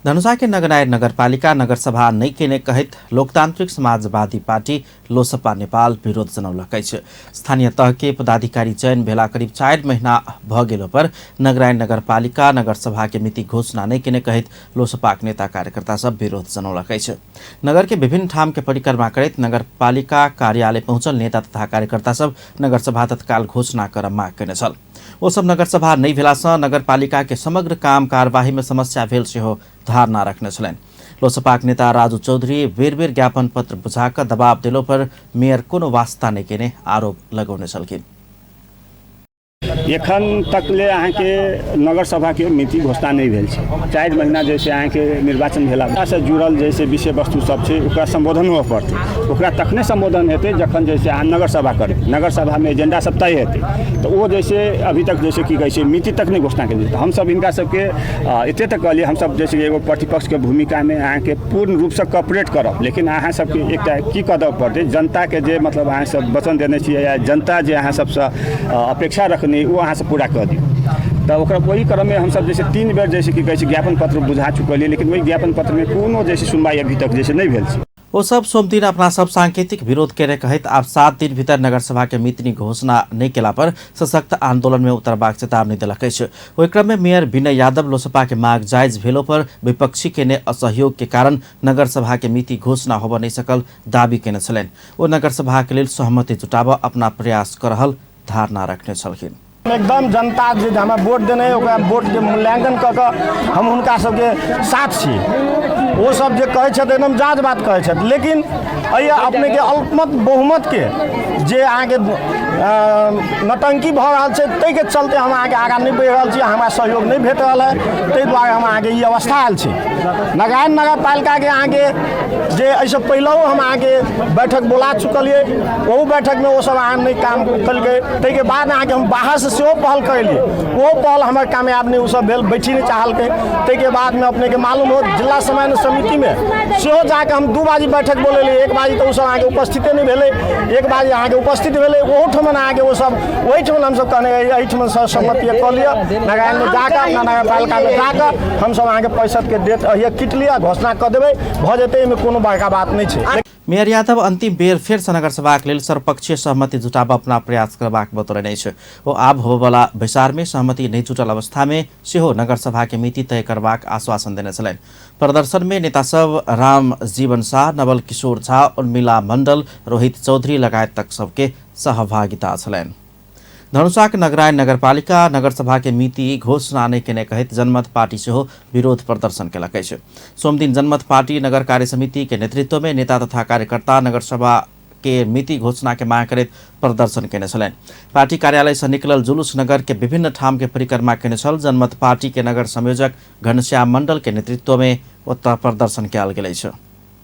धनुषा के नगरनायण नगरपालिका नगरसभा नहि केने कहैत लोकतांत्रिक समाजवादी पार्टी लोसपा नेपाल विरोध जनौलक अछि। स्थानीय तह के पदाधिकारी चयन भेला करीब 4 महीना भ गेलो पर नगरायण नगरपालिका नगरसभा के मिति घोषणा नहि केने कहैत लोसपाक नेता कार्यकर्ता सब विरोध जनौलक अछि। नगर के विभिन्न ठाम के परिक्रमा करैत नगरपालिका कार्यालय पहुँचल नेता तथा कार्यकर्ता सब नगरसभा तत्काल घोषणा कर माग केने छल। ओ सब नगरसभा नहि भेला सँ नगरपालिका के समग्र काम कार्यवाही में समस्या भेल सेहो धारणा रखने छलनि। लोसपाक नेता राजू चौधरी बेर बेर ज्ञापन पत्र बुझा कऽ दबाव देलो पर मेयर कोनो वास्ता नहि केने आरोप लगौने छलखिन। एखन तक ले अहाँके नगर सभाके मिति घोषणा नहि भेल छै। 4 महीना जैसे अहाँके निर्वाचन भेला से जुड़ल जैसे विषय वस्तु सब छै ओकरा सम्बोधन हुअ पड़तै। ओकरा तखने सम्बोधन हेतै जखन जैसे अहाँ नगर सभा करबै। नगर सभामे एजेंडा सब तय हेतै। तऽ ओ जैसे अभी तक जैसे की कहै छै मिति तक नहि घोषणा केलकै। तऽ हमसब हिनका सबके एते तक कहलियै हमसब जैसे एगो प्रतिपक्षके भूमिकामे अहाँके पूर्ण रूपसँ कॉपरेट करब, लेकिन अहाँ सबके एकटा की कऽ देबऽ पड़तै, जनताके जे मतलब अहाँ सब वचन देने छियै या जनता जे अहाँ सबसँ अपेक्षा रखने ओ अहाँ सब पूरा कऽ दियौ। तऽ ओकरा ओहि क्रममे हमसब जैसे 3 बेर जैसे की कहै छै ज्ञापन पत्र बुझा चुकलियै, लेकिन ओहि ज्ञापन पत्रमे कोनो जैसे सुनवाइ अभी तक जैसे नहि भेल छै। ओ सब सोमदिन अपना सब सांकेतिक विरोध केने कहैत आब 7 दिन भीतर नगरसभा के मितनी घोषणा नहि केला पर सशक्त आंदोलन में उतरबाक चेतावनी देलक अछि। ओहि क्रम में मेयर विनय यादव लोसपा के माग जायज भेलो पर विपक्षी केने असहयोग के कारण नगरसभा के मिति घोषणा होबय नहि सकल दावी केने छलनि। ओ नगरसभा के लेल सहमति जुटाबऽ अपना प्रयास क रहल धारणा रखने छलखिन। एकदम जनता जे हमरा वोट देने है ओकरा वोटके मूल्यांकन कऽ कऽ हम हुनका सबके साथ छी। ओ सब जे कहै छथि एकदम जाँच बात कहै छथि, लेकिन एहि अपनेके अल्पमत बहुमतके जे अहाँके नौटंकी भऽ रहल छै ताहिके चलते हम अहाँके आगाँ नहि बढ़ि रहल छी, हमरा सहयोग नहि भेट रहल है, ताहि दुआरे हम अहाँके ई अवस्था आयल छै। नारायण नगरपालिकाके अहाँके जे एहिसँ पहिलहो हम अहाँके बैठक बोला चुकलियै, ओहू बैठकमे ओसब अहाँ नहि काम केलकै। ताहिके बाद अहाँके हम बाहरसँ सेहो पहल करेलियै, ओहो पहल हमर कामयाब नहि ओसब भेल, बैठी नहि चाहलकै। ताहिके बादमे अपनेके मालूम हो जिला समन्वय समितिमे सेहो जाके हम 2 बाजी बैठक बोलेलियै, 1 बाजी तऽ ओसब अहाँके उपस्थिते नहि भेलै, 1 बाजी अहाँके उपस्थित भेलै, ओहूठमन अहाँके ओसब ओहिठमन हमसब कहने रहियै एहिठमन सर्वसम्मति कऽ लिअ, नारायणमे जाकऽ अपना नगरपालिकामे जाकऽ हमसब अहाँके परिषदके डेट अहिए किट लिअ, घोषणा कऽ देबै, भऽ जेतै, एहिमे कोनो बड़का बात नहि छै। मेयर यादव अंतिम बेर फेर सँ नगरसभाक लेल सर्वपक्षीय सहमति जुटाबऽ अपना प्रयास करबाक बतौलनि अछि। ओ आब होबयवला बैसारमे सहमति नहि जुटल अवस्थामे सेहो नगरसभाके मिति तय करबाक आश्वासन देने छलनि। प्रदर्शनमे नेतासब राम जीवन शाह, नवल किशोर झा, उर्मिला मंडल, रोहित चौधरी लगायतक सबके सहभागिता छलनि। धनुषाक नगरायण नगरपालिका नगरसभा के मिति घोषणा नहि केने कहैत जनमत पार्टी सेहो विरोध प्रदर्शन केलक अछि। सोमदिन जनमत पार्टी नगर कार्य समिति के नेतृत्व में नेता तथा कार्यकर्ता नगरसभा के मिति घोषणा के मांग करैत प्रदर्शन केने छलनि। पार्टी कार्यालय से निकलल जुलूस नगर के विभिन्न ठाम के परिक्रमा केने छल। जनमत पार्टी के नगर संयोजक घनश्याम मंडल के नेतृत्व में ओतऽ प्रदर्शन कयल गेल अछि।